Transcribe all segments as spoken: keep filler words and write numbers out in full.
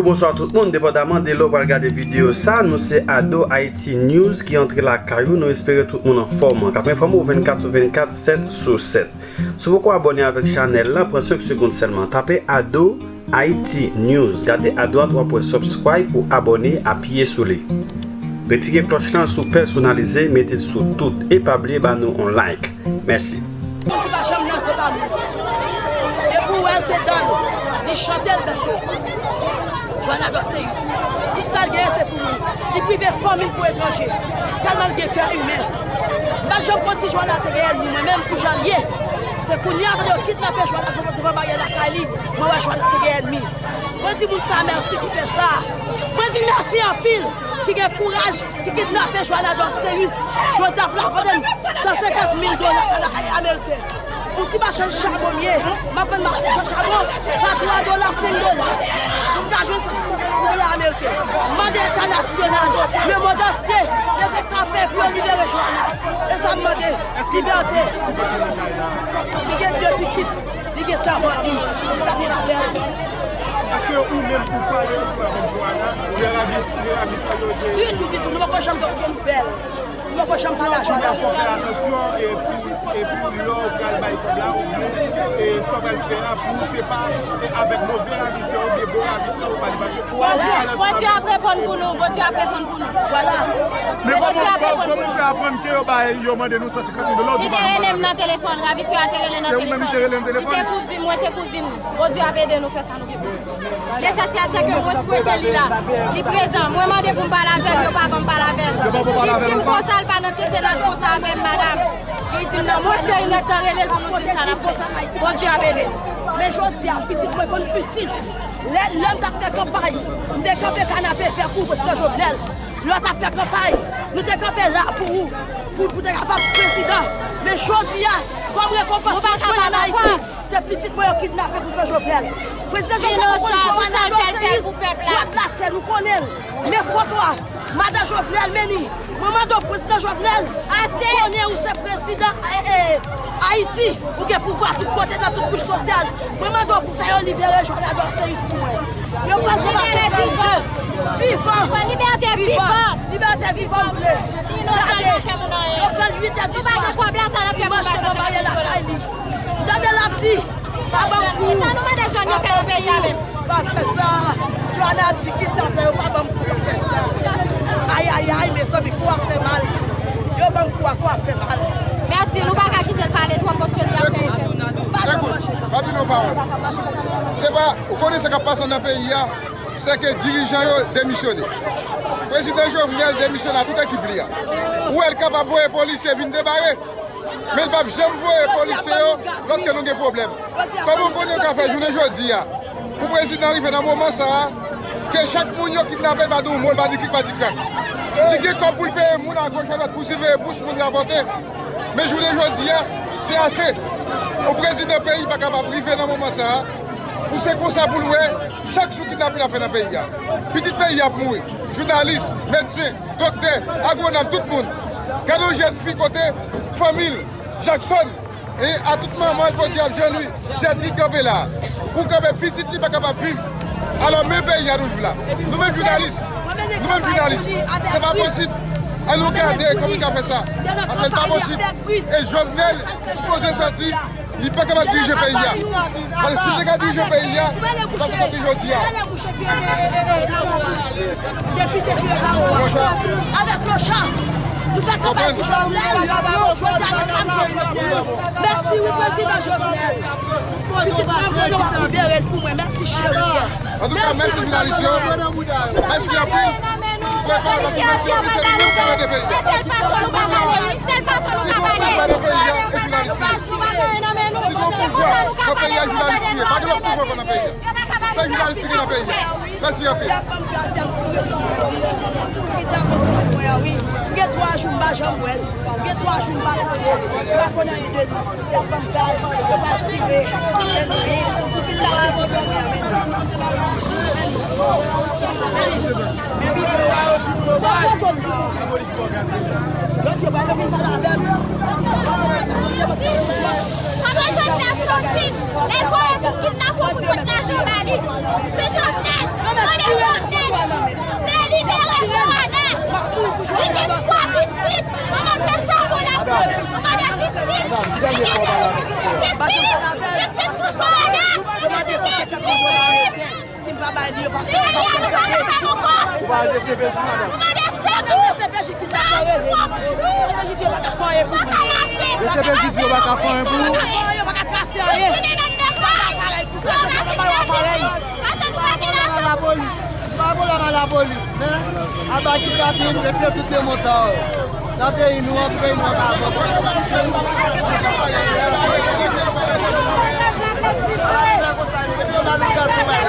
Bonswa tout moun, depandaman de lè w pral gade videyo sa, nou se Ado Haiti News ki antre lakay ou, nou espere tout moun anfòm, k ap enfòme w vennkat sou vennkat, sèt sou sèt. Si w poko abòne avèk chanèl lan, pran senk segonn sèlman, tape Ado Haiti News, gade adwat w ap wè subscribe pou abòne, apiye sou li. Retire klòch lan si w pèsonalize, mete l sou tout, e pa bliye ba nou on like. Mèsi. Moun ki pa janm nan konpa moun. Depi w wè l se dan l, li chante l danse. Joana Dorcéus. Tout sa l genyen se pou moun. Li prive fanmi l pou etranje. Tèlman l gen kè imen. M pa t janm konn si Joana te gen ènmi, mwen menm pou jan l ye. Se kounye a yo kidnape Joana devan baryè lakay li, mwen wè Joana te gen ènmi. Mwen di moun sa mèsi ki fè sa. Mwen di mèsi anpil ki gen kouraj ki kidnape Joana Dorcéus. Jodi a pou l ap vann san senkant mil dola ameriken. Yon ti machann chabon m ye. M ap vann machann chabon pa twa dola, senk dola. Pou m ta jwenn san senkant mil dola ameriken. M mande entènasyonal, lemonn antye, leve kanpe pou yo libere Joana. E sa m mande, libète. Li gen de pitit. Li gen sèvant li, li ta viv avè l. Èske ou menm ou pale ansanm avèk Joana, ou reyalize, ou reyalize sa yo te... Ditou, ditou, nou poko janm gen okenn nouvèl. Nou poko janm pale a Joana. Fò fè atansyon, e pou, e pou lè w pral bay kòb la, oubyen, e sa w pral fè a, pou se pa, e avèk move ravizyon oubyen bon ravizyon ou pale, paske Bondye, Bondye ap reponn pou nou, Bondye ap reponn pou nou. Vwala. Men kòman, kòman w fè aprann ke yo bay, yo mande nou san senkant mil dola, ou di pa nou pale avè l? Li te rele m nan telefòn, ravizyon an te rele nan telefòn. Se ou menm ki te rele nan telefòn? Li se kouzin mwen, se kouzin mwen. Bondye ap ede nou fè sa nou gen pou nou fè. Lesansyèl se ke mwen swete li la. Li prezan. Mwen mande pou m pale avè l, yo pa ban m pale avè l. Yo pa ban w pale avè l ankò? Li di m konsa, l pa nan tete laj konsa avè m, madanm. Li di m nan mwens de inèdtan rele l pou nou di l sa n ap fè. Bondye ap ede. Men jodi a, pitit mwen konn itil. Lè, lè m t ap fè kanpay, m te kanpe kanapevè pou prezidan Jovenel. Lè w t ap fè kanpay, nou te kanpe la pou ou, pou, pou w te kapab prezidan. Men jodi a, kòm rekonpans nou jwenn an Ayiti, se pitit mwen yo kidnape pou san Jovenel. Prezidan Jovenel, nou konn Joana Dorcéus, jwèt lasè, nou konnen l. Men foto a, madan Jovenel, men li. Mwen mande w, prezidan Jovenel, konnen ou se prezidan, e, e, Ayiti, ou gen pouvwa tout kote nan tout kouch sosyal. Mwen mande w pou sa yo libere Joana Dorcéus pou mwen. Yo pral konmase vivan. Vivan. Libète vivan. Libète vivan m vle. Gade, yo pran uit è di swa. Dimanch te nan maryaj lakay li. Tande l ap di, pa ban m kou. Sa nou mande jèn yo fè nan peyi a menm? Pa fè sa. Joana di kidnapè yo pa ban m kou, pa fè sa. Ayayay, mezanmi, kou ap fè mal. Yo ban m kou a, kou ap fè mal. Mèsi, nou pa ka kite l pale twòp paske li ap fè efè. Pa janm mache. Ekout, m ap di nou yon pawòl. Se pa, ou konnen sa k ap pase nan peyi a, se ke dirijan yo demisyone. Prezidan Jovenel demisyone a tout ekip li a. Ou wè l kapab voye polisye vin debare. Men l p ap janm voye polisye yo lòske nou gen pwoblèm. Kòman w konnen yo ka fè jounen jodi a pou prezidan rive nan moman sa a, ke chak moun yo kidnape pa di yon mo, l pa di krik, pa di krak. Li gen kòb pou l peye moun agoch adwat pou siveye bouch moun rapòte. Men jounen jodi a, se ase. Yon prezidan peyi pa kapab rive nan moman sa a pou se konsa pou l wè chak jou kidnapin ap fè nan peyi a. Pitit peyi ap mouri. Jounalis, medsen, doktè, agwonòm, tout moun. Gade yon jèn fi kote fanmi l, Jackson, e a tout manman l, Bondye ap jwenn li, Jètrid kanpe la. Pou kanpe pitit li pa kapab viv. Alò, men peyi a toujou la. Nou menm jounalis, nou menm jounalis, se pa posib. Ann nou gade kòman li ka fè sa. Paske li pa posib. E Jovenel sipoze santi li pa kapab dirije peyi a. Paske si l te ka dirije peyi a, li pa t ap soti jodi a. Depite ki yo ba ou a. Avèk Lochard. Nou fè kanpay pou Jovenel. Jodi a, nou pa jwe Jovenel. Mèsi, wi, prezidan Jovenel. Pitit mwen, mwen, w ap libere l pou mwen. Mèsi, cheri. Antouka, mèsi jounalis yo. Mèsi anpil. Mèsi anpil, mèsi anpil, mèsi anpil. Se sèl fason nou ka pale, wi. Sèl fason nou ka pale. Si gon pouvwa nan peyi a, se jounalis ki ye. Pa gen lòt pouvwa ankò nan peyi a. Se jounalis ki gen nan peyi a. Mèsi anpil. Y ap ban m gaz, y ap tire sou mwen. Kidnapè pitit mwen an, wi. M gen twa jou m pa janm wè l. M gen twa jou m pa konnen l. M pa konn anyen de li. Y ap ban m gaz, yo pral tire. Sou kidnapè pitit mwen an, men. Men videyo a, yo di pou yo bay. Yo di yo pa vle vin pale avè m. Kòman Jovenel soti? Lè l voye pou kidnapè pou l pot lajan ba li. Se Jovenel. Libere Johanna! Li gen twa pitit! Manman se chabon l ap vann! Nou mande jistis! Jistis! Jistis pou Johanna! Jistis! Jistis! Ou pa al D C P J, madanm? Ou pa al D C P J ki sa fè rele? D C P J di yo pa ka fè anyen pou ou. Yo pa ka trase anyen. Yo pa ka fè anyen pou sa, yo pa ba yo aparèy. Apèl lapolis. Se pa pwoblèm a lapolis, men aba kidnapin, retire tout demon sa yo. Nan peyi nou an, pou peyi nou an ka avanse. Ala nou fè konsa, nou mete yo ba nou gaz pou bay.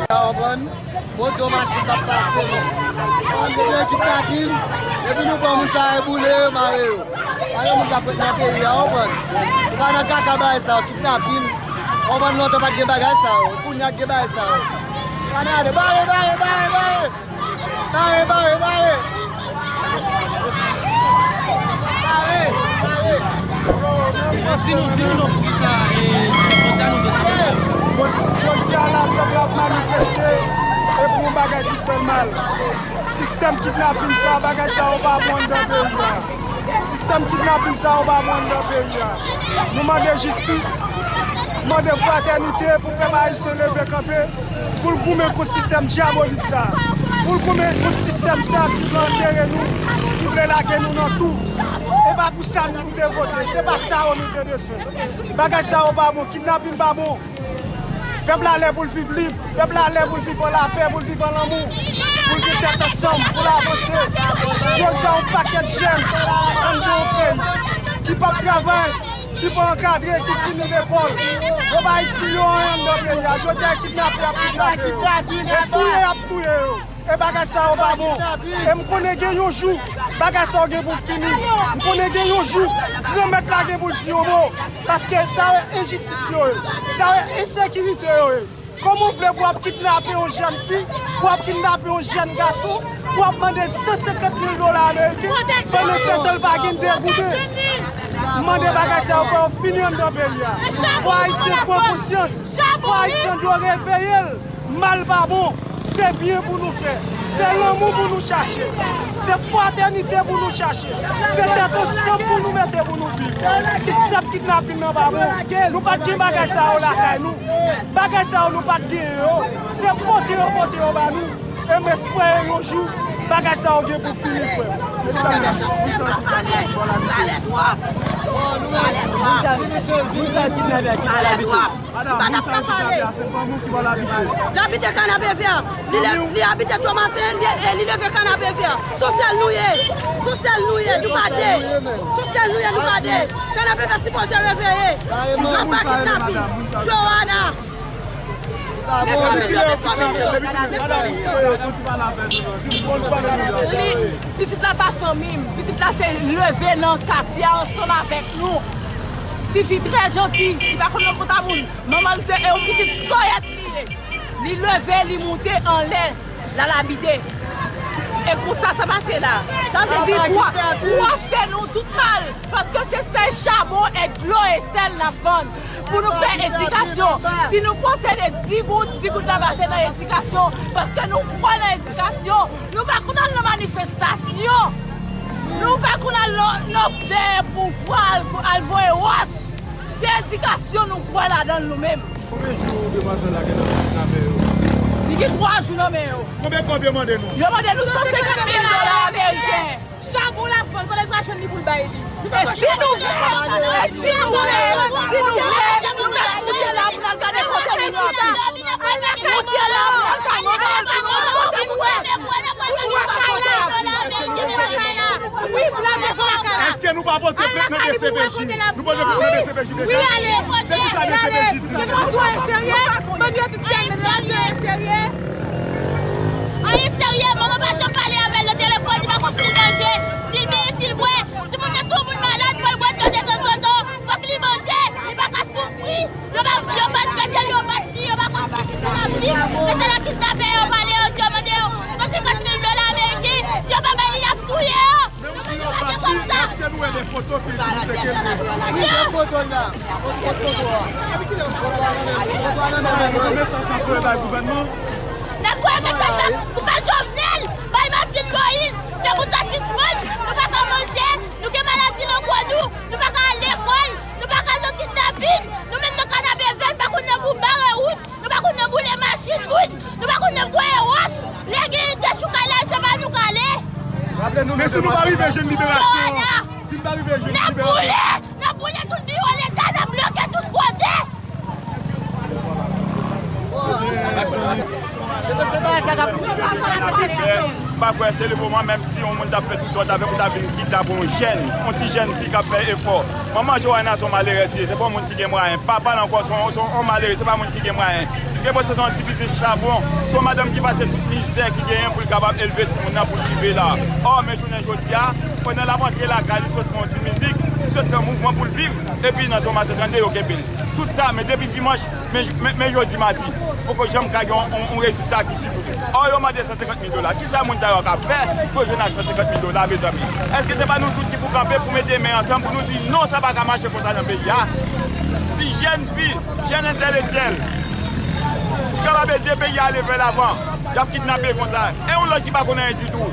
Sa konprann? Moto, machin p ap pase, non. Konprann, depi yo kidnapin, depi nou pran moun sa yo, boule yo, mare yo. Pa gen moun k ap ret nan peyi a, konprann. Nou pa nan kaka bagay sa yo, kidnapin. Konprann, lontan pa t gen bagay sa yo. Kounye a k gen bagay sa yo. Ann ale, bare, bare, bare, bare. Bare, bare, bare. Bare, bare. Bon, jodi a la, pèp la ap manifeste, e pou yon bagay ki fè l mal. Sistèm kidnapin sa, bagay sa yo pa bon anndan peyi a. Sistèm kidnapin sa yo pa bon anndan peyi a. Nou mande jistis, mande fratènite pou pèp ayisyen leve kanpe, pou l goumen kont sistèm dyabolik sa, pou l goumen kont sistèm sa ki vle antere nou, ki vle lage nou nan tou. E pa pou sa nou te vote, se pa sa yo nou te bezwen. Bagay sa yo pa bon, kidnapin pa bon. Pèp la lè pou l viv lib, pèp la lè pou l viv an lapè, pou l viv an lanmou, pou l gen tèt ansanm, pou l avanse. Jodi a, yon pakèt jèn anndan yon peyi ki p ap travay, ki pa ankadre, ki fini lekòl, yo pa itil yo anyen anndan peyi a. Jodi a, kidnape y ap kidnape yo, e touye y ap touye yo. E bagay sa yo pa bon. E m konnen gen yon jou, bagay sa yo gen pou fini. M konnen gen yon jou, Granmèt la gen pou l di yon mo. Paske sa yo enjistis yo ye. Sa yo ensekirite yo ye. Kòman w vle pou w ap kidnape yon jèn fi, pou w ap kidnape yon jèn gason, pou w ap mande l san senkant mil dola ameriken, pandan se tan l pa gen de gouden? M mande bagay sa yo fò yo fini anndan peyi a. Fò Ayisyen pran konsyans. Fò Ayisyen dwe reveye l. Mal pa bon, se byen pou nou fè. Se lanmou pou nou chache. Se fratènite pou nou chache. Se tèt ansanm pou nou mete pou nou viv. Sistèm kidnapin nan pa bon. Nou pa t gen bagay sa yo lakay nou. Bagay sa yo nou pa t genyen yo. Se pote yo pote yo ba nou. E m espere yon jou, bagay sa yo gen pou fini, frè m. Se sa m di. Pale twòp. Pale twòp. Pale twòp. Madanm, moun sa yo ki tape a, se fanmi w ki ba l abite. L abite Kanapevè. Li le-, li abite Tomasen, li, e li leve Kanapevè. Sosyal nou ye. Sosyal nou ye, nou pa de. Sosyal nou ye, nou pa de. Kanapevè sipoze reveye. Anba kidnapin. Johanna. Men fanmi yo, men fanmi yo. Li, pitit la pa fanmi m. Pitit la se leve nan katye a ansanm avèk nou. Ti fi trè janti, li pa konn nan kont a moun. Manman l se, e yon pitit sòyèt li ye. Li leve, li moute anlè, l al abite. E konsa sa pase la. Sa vle di, ou ap fè nou tout mal. Paske se sèl chabon, e dlo e sèl n ap vann pou nou fè edikasyon. Si nou posede dis goud, dis goud la pase nan edikasyon. Paske nou kwè nan edikasyon. Nou pa konn al nan manifestasyon. Nou pa konn al nan, nan dèyè pouvwa, al, al voye wòch. Se edikasyon nou kwè ladan l nou menm. Konbyen jou demwazèl la gen nan men yo? Li gen twa jou nan men yo. Konbyen kòb yo mande nou? Yo mande nou san senkant mil dola ameriken. Chabon l ap vann, kote l pral jwenn li pou l bay li? E si nou vle, e si nou vle, si nou vle, nou mèt moute la pou n al gade kote moun yo abite. Moute la pou n al gade kote moun yo abite. Wi, pou l al defann lakay la. Èske nou pa pote plent nan D C P J? Nou pote plent nan D C P J deja? Se ki sa D C P J di? Gen sitwayen serye, bandi yo tout serye, men sitwayen serye. Anyen serye, manman pa janm pale avè l nan telefòn, li pa konn si l manje, si l beye, si l bwè. Timoun nan se yon moun malad, fò l bwè dlo detanzantan, fòk li manje, li pa ka soufri. Yo pa, yo pa trete l, yo pa di, yo pa konn si pitit la ap viv. Men se lè kidnapè yo pale, yo di yo mande yo san senkant mil dola ameriken, si yo pa bay li, y ap touye yo. Nou pa gen kòb sa. Wè de foto ki te kenbe. Wi, de foto la. Foto, foto a. Foto a nan men mwen. Mesaj n ap voye bay gouvènman. N ap voye mesaj la bay Jovenel, bay Martine Moïse. Se pou sa sispann. Nou pa ka manje, nou gen maladi nan kò nou, nou pa ka al lekòl, nou pa ka al nan kidnapin, nou menm nan Kanapevè, pa konn nan pou bare wout. Nou pa konn nan boule machin moun. Nou pa konn nan voye wòch. Lè gen dechoukay la, se pa nou k ale. Men si nou pa rive jwenn liberasyon, si nou pa rive jwenn liberasyon, n ap boule, n ap boule tout biwo leta, n ap bloke tout kote. M pa kwè se le moman, menm si yon moun t ap fè tout sa w t ap fè pou ta vin kidnape yon jèn, yon ti jèn fi k ap fè efò. Manman Johanna se yon malerèz li ye, se pa yon moun ki gen mwayen. Papa l ankò se yon, se yon malere, se pa moun ki gen mwayen. Li te panse se yon ti biznis chabon, se yon madanm ki pase tout mizè ki genyen pou l kapab elve timoun nan pou l rive la. Ò, men jounen jodi a, pandan l ap antre lakay li, sot fè yon ti mizik, li sot fè mouvman pou l viv, epi nan Thomas trannde yo kenbe l. Tout sa, men depi dimanch, men, men, men jodi madi, poko janm ka gen yon, yon, yon rezilta ki di pou li. Ò, yo mande san senkant mil dola. Kisa moun sa yo ka fè pou yo jwenn ak san senkant mil dola, mezanmi? Èske se pa nou tout ki pou kanpe, pou mete men ansanm, pou nou di non, sa pa ka mache konsa nan peyi a? Si jèn fi, jèn entèlektyèl ki kapab ede peyi a ale vè lavan, y ap kidnape konsa. E yon lòt ki pa konn anyen ditou.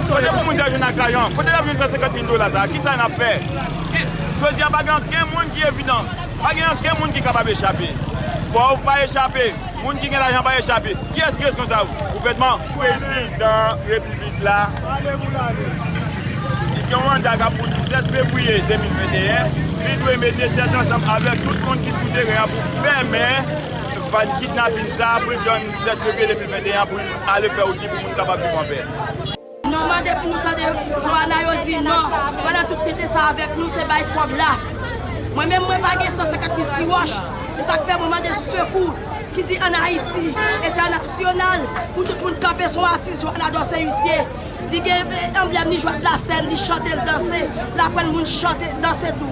Kote pou moun sa yo jwenn ak lajan? Kote y ap jwenn san senkant mil dola sa? Kisa n ap fè? Ki, jodi a, pa gen ankenn moun ki evidan. Pa gen ankenn moun ki kapab echape. Pòv pa echape. Moun ki gen lajan pa echape. Kiyès ki responsab? Gouvènman? Prezidan Repiblik la, li gen yon manda k ap pou disèt fevriye de mil venteyen, li dwe mete tèt ansanm avèk tout moun ki sou teren an pou fèmen vag kidnapin sa a, pou l tann disèt fevriye de mil venteyen pou l ale fè wout li pou moun kapab viv anpè. Nou mande pou nou tande Johanna, yo di non. Pandan tout tete sa avèk nou, se bay kòb la. Mwen menm, mwen pa gen san senkant mil ti wòch. E sa k fè mwen mande sekou ki di ann Ayiti, entènasyonal, pou tout moun kanpe, se yon atis Johanna Dorcéus ye. Li gen, eh, anblèm li, Jwa de la Sèn, li chante, l danse, l aprann moun chante, danse tou.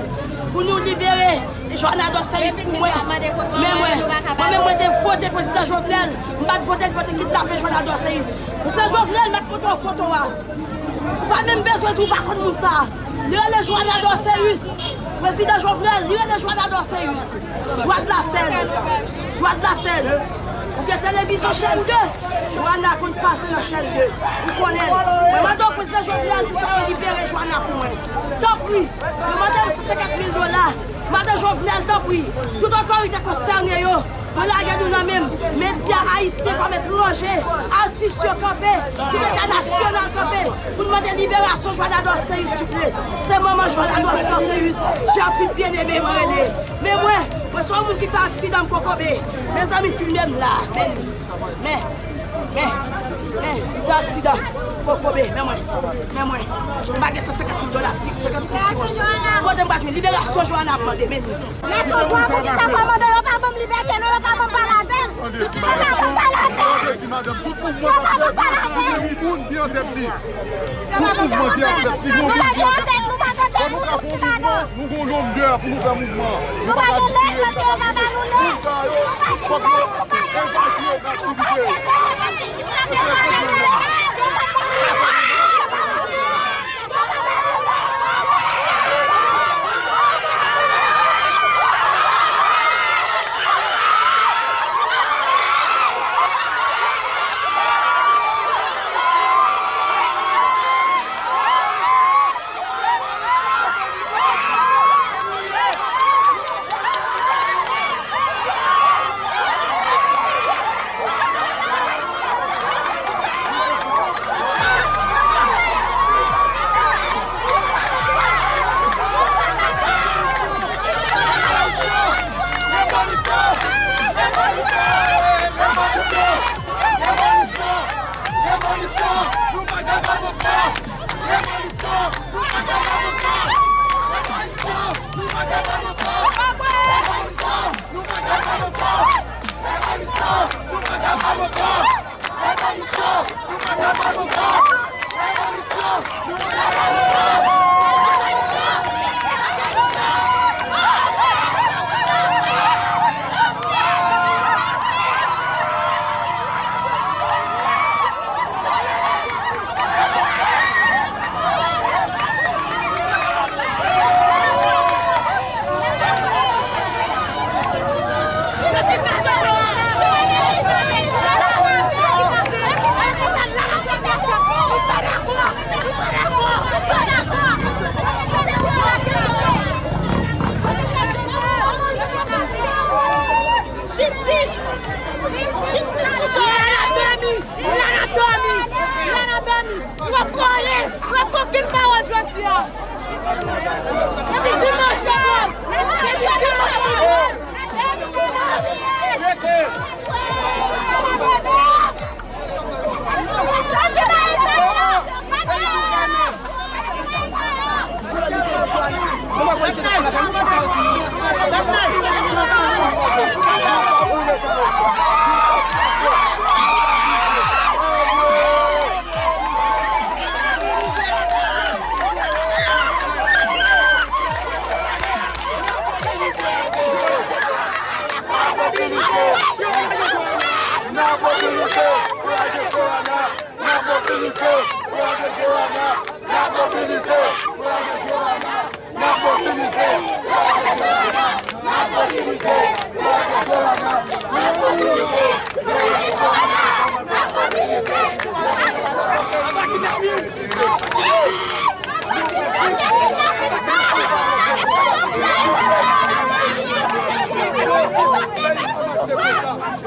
Pou nou libere Johanna Dorcéus pou mwen. Men mwen, mwen menm mwen te vote prezidan Jovenel, m pa t vote l pou te kidnape Johanna Dorcéus. Prezidan Jovenel, m ap montre w foto a. Ou pa menm bezwen di w pa konn moun sa. Li rele Johanna Dorcéus. Prezidan Jovenel, li rele Johanna Dorcéus. Jwa de la Sèn. Jwa de la Sèn. Ou gen televizyon chèn de. Johanna konn pase nan chèn de. Ou konnen l. Mwen mande w prezidan Jovenel pou fè yo libere Johanna pou mwen. Tanpri. Mwen mande w san senkant mil dola. Mande Jovenel, tanpri. Tout otorite konsène yo. Mwen lage nou nan men m. Medya ayisyen kòm etranje, atis yo kanpe, tout entènasyonal kanpe, pou n mande liberasyon Johanna Dorcéus, souple. Se manman Johanna Dorcéus, Gertrude Bien-Aimé, mwen rele. Men mwen, mwen se yon moun ki fè aksidan m kokobe. Mezanmi, filme m la. Men, men, men, men, m fè aksidan kokobe. Men mwen, men mwen. M pa gen san senkant mil dola, ti, senkant mil ti wòch. Kote m pral jwenn liberasyon Johanna ap mande, men nou. Mèt Ogwa, poukisa kòmandan yo pa ban m libète non, yo pa ban m pale avè l? Yo pa ban m pale avè l. Tande ti madanm, tout mouvman k ap fèt, se de moun ki an tèt li. Tout mouvman ki ap fèt, se de moun ki an tèt li. Fò nou ka fè yon mouvman, nou gon londè pou nou fè mouvman. Nou pa ka di yo pa ba nou lè. Moun sa yo, fòk yo evakye aktivite.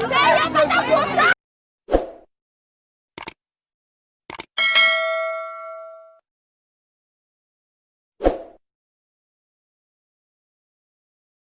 Peyi a pa t ap konsa.